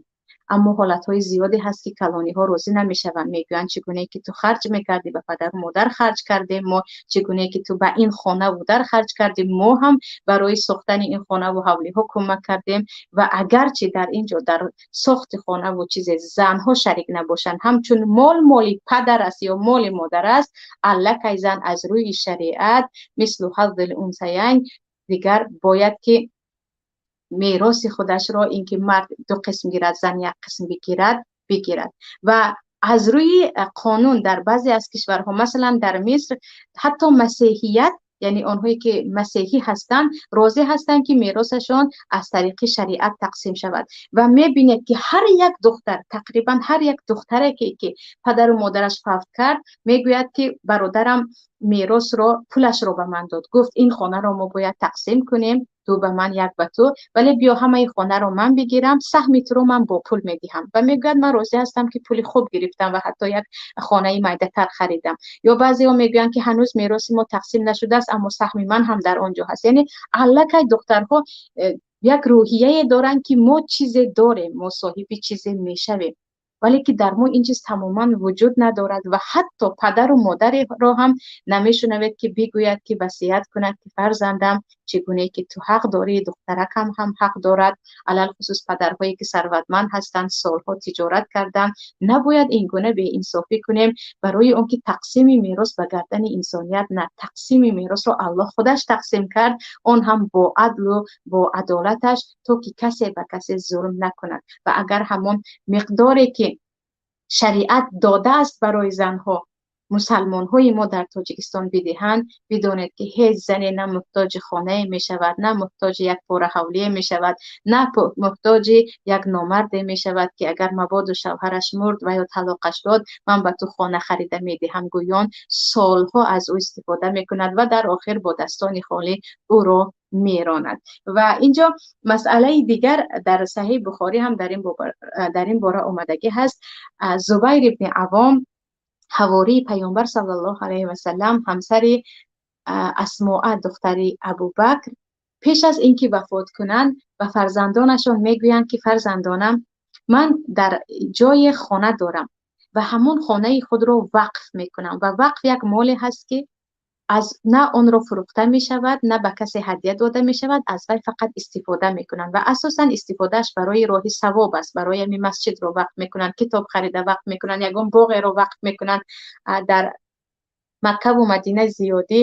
Аммо ҳолатҳои зиёде ҳаст, ки калониҳо розӣ намешаванд, мегӯянд чӣ гуна ки ту харҷ мекардӣ, ба падару модар харҷ кардем мо, чӣ гуна ки ту ба ин хонаву дар харҷ кардӣ, мо ҳам барои сохтани ин хонаву ҳавлиҳо кӯмак кардем. Ва агарчи дар инҷо дар сохти хонаву чизе занҳо шарик набошанд, ҳамчун мол моли падар аст ё моли модар аст, аллакай зан аз рӯи шариат мислу ҳаззил унсаяйн дигар бояд ки мероси худашро, инки мард ду қисм гирад, зан як қисм бигирад. Ва аз рӯи қонун дар баъзе аз кишварҳо, масалан дар Миср, ҳатто масеҳият, яъне онҳое ки масеҳӣ ҳастанд, розӣ ҳастанд ки меросашон аз тариқи шариат тақсим шавад. Ва мебинед ки ҳар як духтар, тақрибан ҳар як духтаре ки падару модараш фавт кард, мегӯяд ки бародарам меросро, пулашро ба ман дод, гуфт ин хонаро мо бояд тақсим кунем, ду ба ман, як ба ту, вале биё ҳамаи хонаро ман бигирам, саҳми туро ман бо пул медиҳам. Ва мегӯяд ман розӣ ҳастам ки пули хуб гирифтам ва ҳатто як хонаи майдатар харидам. Ё баъзеҳо мегӯянд ки ҳанӯз мероси мо тақсим нашудааст, аммо саҳми ман ҳам дар он ҷо ҳаст. Яъне аллакай духтарҳо як рӯҳияе доранд ки мо чизе дорем, мо соҳиби чизе мешавем, вале ки дар мо ин чиз тамоман вуҷуд надорад. Ва ҳатто падару модарро ҳам намешунавед ки бигӯяд, ки васият кунад ки фарзандам, чӣ гуна ки ту ҳақ дорӣ, духтаракам ҳам ҳақ дорад. Алалхусус падарҳое ки сарватманд ҳастанд, солҳо тиҷорат карданд, набояд ин гуна беинсофӣ кунем барои он ки тақсими мерос ба гардани инсоният на, тақсими меросро Аллоҳ худаш тақсим кард, он ҳам бо адлу бо адолаташ, то ки касе ба касе зулм накунад. Ва агар ҳамон миқдоре ки шариат додааст барои занҳо, мусалмонҳои мо дар Тоҷикистон бидиҳанд, бидонед ки ҳеҷ зане на муҳтоҷи хонае мешавад, на муҳтоҷи як пора ҳавлие мешавад, на муҳтоҷи як номарде мешавад ки агар мабоду шавҳараш мурд ва ё талоқаш дод, ман ба ту хона харида медиҳам гӯён солҳо аз ӯ истифода мекунад ва дар охир бо дастони холӣ ӯро меронад. Ва инҷо масъалаи дигар дар Саҳеҳи Бухорӣ ҳам дар ин бора омадагӣ ҳаст. Зубайр ибни Авом, ҳавории Паёмбар саллаллоҳу алайҳи васаллам, ҳамсари Асмоа духтари Абубакр, пеш аз инки вафот кунанд ба фарзандонашон мегӯянд ки фарзандонам, ман дар ҷои хона дорам ва ҳамон хонаи худро вақф мекунам. Ва вақф як моле ҳаст ки аз на онро фурӯхта мешавад, на ба касе ҳадя дода мешавад, аз вай фақат истифода мекунанд ва асосан истифодааш барои роҳи савоб аст. Барои ҳамин масҷидро вақф мекунанд, китоб харида вақф мекунанд, ягон боғеро вақф мекунанд. Дар Макка ва Мадина зиёдӣ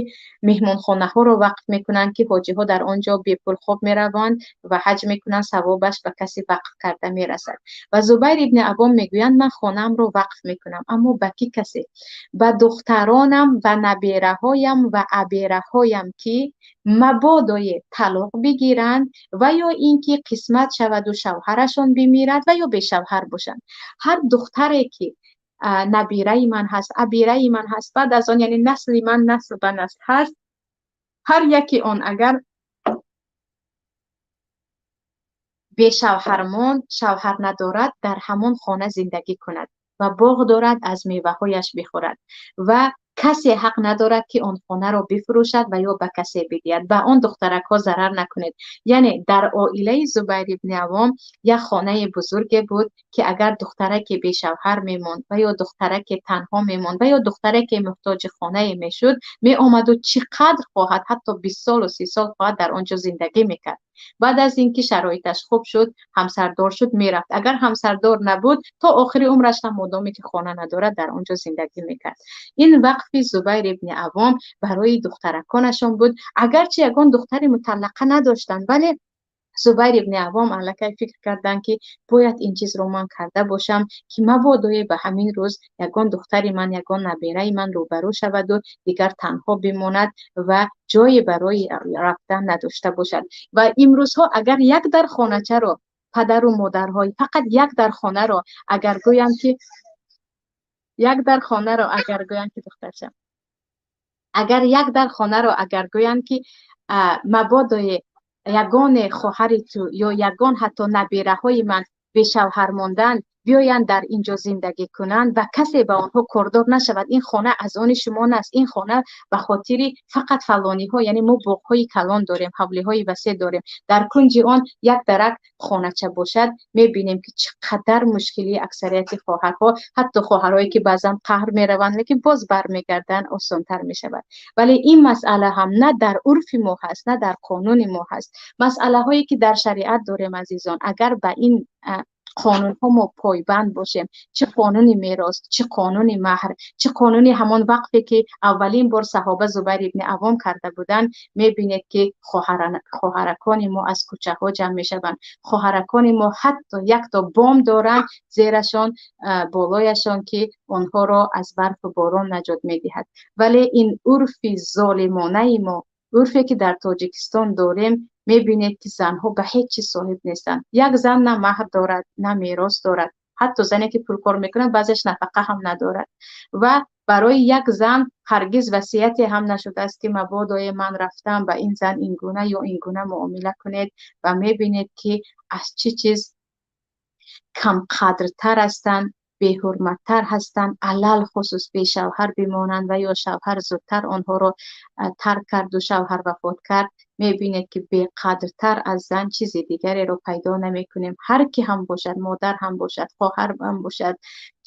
меҳмонхонаҳоро вақф мекунанд ки ҳоҷиҳо дар он ҷо бепул хоб мераванд ва ҳаҷ мекунанд, савобаш ба касе вақф карда мерасад. Ва Зубайр ибни Авом мегӯянд ман хонаамро вақф мекунам, аммо ба кӣ касе? Ба духтаронам ва набераҳоям ва абераҳоям ки мабодое талоқ бигиранд ва ё инки қисмат шаваду шавҳарашон бимирад ва ё бешавҳар бошанд. Ҳар духтаре ки набираи ман ҳаст, абираи ман ҳаст, баъд аз он яъне насли ман насл ба насл ҳаст, ҳар яке он агар бешавҳар монд, шавҳар надорад, дар ҳамон хона зиндагӣ кунад ва боғ дорад, аз меваҳояш бихӯрад ва касе ҳақ надорад ки он хонаро бифурӯшад ва ё ба касе бидиҳад. Ба он духтаракҳо зарар накунед. Яъне дар оилаи Зубайр ибни Авом як хонаи бузурге буд ки агар духтараке бешавҳар мемонд ва ё духтараке танҳо мемонд ва ё духтараке муҳтоҷи хонае мешуд, меомаду чӣ қадр хоҳад, ҳатто 20 солу 30 сол хоҳад дар он ҷо зиндагӣ мекард. Баъд аз инки шароиташ хуб шуд, ҳамсардор шуд, мерафт. Агар ҳамсардор набуд, то охири умраш ҳам модоме ки хона надорад дар он ҷо зиндагӣ мекард. Ин вақфи Зубайр ибни Авом барои духтараконашон буд. Агарчи ягон духтари муталлақа надоштанд, вале Зубайр ибни Авом аллакай фикр карданд ки бояд ин чизро ман карда бошам ки мабодое ба ҳамин рӯз ягон духтари ман, ягон набераи ман рӯбарӯ шаваду дигар танҳо бимонад ва ҷое барои рафтан надошта бошад. Ва имрӯзҳо агар як дар хоначаро падару модарҳои фақат як дар хонаро агар гӯянд ки як дар хонаро агар гӯянд ки духтарча, агар як дар хонаро агар гӯянд ки мабодое ягоне хоҳари ту ё ягон ҳатто набераҳои ман бешавҳар монданд, Биёянд дар инҷо зиндагӣ кунанд ва касе ба онҳо кордор нашавад. Ин хона аз они шумо нест, ин хона ба хотири фақат фалониҳо, яъне мо боғҳои калон дорем, ҳавлиҳои васеъ дорем, дар кунҷи он як дарак хонача бошад, мебинем ки чӣ қадар мушкили аксарияти хоҳарҳо, ҳатто хоҳарҳое ки баъзан қаҳр мераванд, лекин боз бармегарданд, осонтар мешавад. Вале ин масъала ҳам на дар урфи мо ҳаст, на дар қонуни мо ҳаст. Масъалаҳое ки дар шариат дорем, азизон, агар ба ин қонунҳо мо пойбанд бошем, чӣ қонуни мерос, чӣ қонуни маҳр, чӣ қонуни ҳамон вақфе ки аввалин бор саҳоба Зубайр ибни Авом карда буданд, мебинед ки хоҳаракони мо аз кӯчаҳо ҷамъ мешаванд. Хоҳаракони мо ҳатто якто бом доранд зерашон, болояшон, ки онҳоро аз барфу борон наҷот медиҳад. Вале ин урфи золимонаи мо, урфе ки дар Тоҷикистон дорем, мебинед ки занҳо ба ҳеҷ чиз соҳиб нестанд. Як зан на маҳр дорад, на мерос дорад. Ҳатто зане ки пулкор мекунад, баъзеш нафақа ҳам надорад. Ва барои як зан ҳаргиз васияте ҳам нашудааст ки мабодое ман рафтам ба ин зан ин гуна ё ин гуна муомила кунед. Ва мебинед ки аз чӣ чиз камқадртар ҳастанд, беҳурматтар ҳастанд, алалхусус бешавҳар бимонанд ва ё шавҳар зудтар онҳоро тарк карду шавҳар вафот кард. Мебинед ки беқадртар аз зан чизи дигареро пайдо намекунем. Ҳар ки ҳам бошад, модар ҳам бошад, хоҳар ҳам бошад,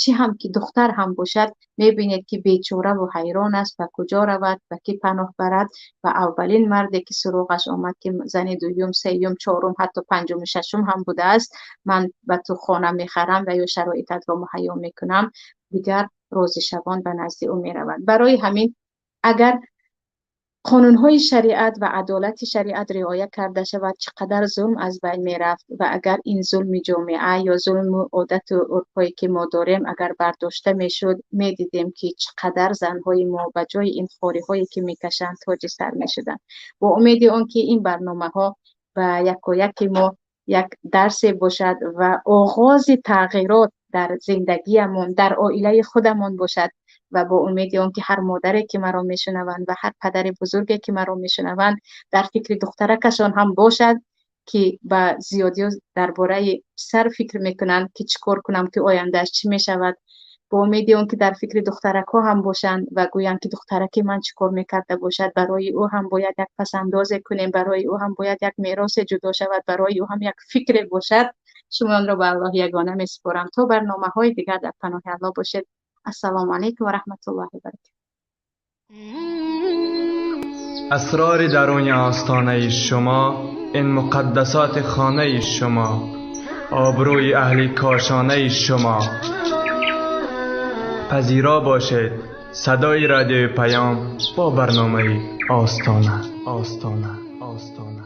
чӣ ҳам ки духтар ҳам бошад, мебинед ки бечораву ҳайрон аст, ба куҷо равад, ба ки паноҳ барад. Ва аввалин марде ки суроғаш омад, ки зани дуюм, сеюм, чорум, ҳатто панҷуму шашум ҳам будааст, ман ба ту хона мехарам ва ё шароитатро муҳайё мекунам, дигар розишавон ба назди ӯ меравад. Барои ҳамин агар қонунҳои шариат ва адолати шариат риоя карда шавад, чӣ қадар зулм аз байн мерафт. Ва агар ин зулми ҷомеа ё зулму одату урфҳое ки мо дорем агар бардошта мешуд, медидем ки чӣ қадар занҳои мо ба ҷои ин хориҳое ки мекашанд тоҷи сар мешуданд. Бо умеди он ки ин барномаҳо ба якояки мо як дарсе бошад ва оғози тағйирот дар зиндагиямон, дар оилаи худамон бошад. Ва бо умеди он ки ҳар модаре ки маро мешунаванд ва ҳар падари бузурге ки маро мешунаванд дар фикри духтаракашон ҳам бошад, ки ба зиёдиё дар бораи писар фикр мекунанд ки чӣ кор кунам ки ояндааш чӣ мешавад. Бо умеди он ки дар фикри духтаракҳо ҳам бошанд ва гӯянд ки духтараки ман чӣ кор мекарда бошад, барои ӯ ҳам бояд як пасандозе кунем, барои ӯ ҳам бояд як меросе ҷудо шавад, барои ӯ ҳам як фикре бошад. Шуморо ба Аллоҳ ягона месупорам. То барномаҳои дигар дар паноҳи Аллоҳ бошед. Ассалому алайкум ва раҳматуллоҳи ва баракатуҳ. Асрори даруни остонаи шумо, ин муқаддасоти хонаи шумо, обрӯи аҳли кошонаи шумо. Пазиро бошед садои радиои Паём бо барномаи Остона, Остона, Остона.